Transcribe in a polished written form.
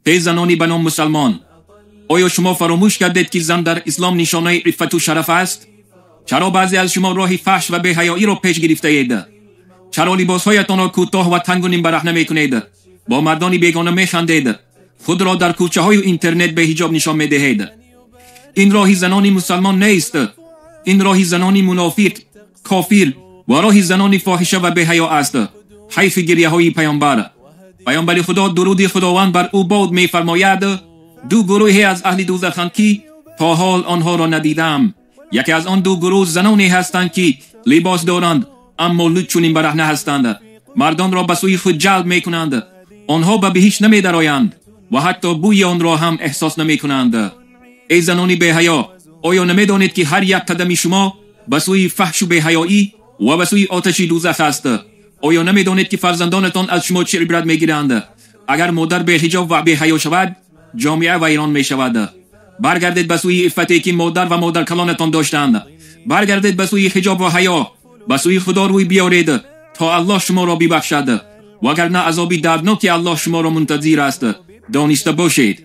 Эй занони ба ном мусалмон, оё шумо фаромӯш кардед, ки зан дар ислом нишонаи иффату шараф аст? Чаро баъзе аз шумо роҳи фаҳш ва беҳаёиро пеш гирифтаед? Чаро либосҳоятонро кӯтоҳ ва тангу нимбараҳна мекунед? Бо мардони бегона механдед, худро дар кӯчаҳою интернет беҳиҷоб нишон медиҳед. Ин роҳи занони мусалмон нест. Ин роҳи занони мунофиқ, кофир ва роҳи занони фоҳиша ва беҳаё аст. Ҳайфи гиряҳои паёмбар. Паёмбари Худо, дуруди Худованд бар ӯ бод, мефармояд: ду гурӯҳе аз аҳли дӯзаханд, ки то ҳол онҳоро надидам. Яке аз он ду гурӯҳ заноне ҳастанд, ки либос доранд, аммо лучу нимбараҳна ҳастанд. Мардонро ба сӯи худ ҷалб мекунанд. Онҳо ба биҳишт намедароянд ва ҳатто бӯи онро ҳам эҳсос намекунанд. Эй занони беҳаё, оё намедонед, ки ҳар як қадами шумо ба сӯи фаҳшу беҳаёӣ ва ба сӯи оташи дӯзах аст? Оё намедонед, ки фарзандонатон аз шумо чӣ ибрат мегиранд? Агар модар беҳиҷоб ва беҳаё шавад, ҷомеа вайрон мешавад. Баргардед ба сӯи иффате, ки модар ва модаркалонатон доштанд. Баргардед ба сӯи ҳиҷоб ва ҳаё, ба сӯи Худо рӯй биёред, то Аллоҳ шуморо бибахшад. Вагарна азоби дардноки Аллоҳ шуморо мунтазир аст. Дониста бошед.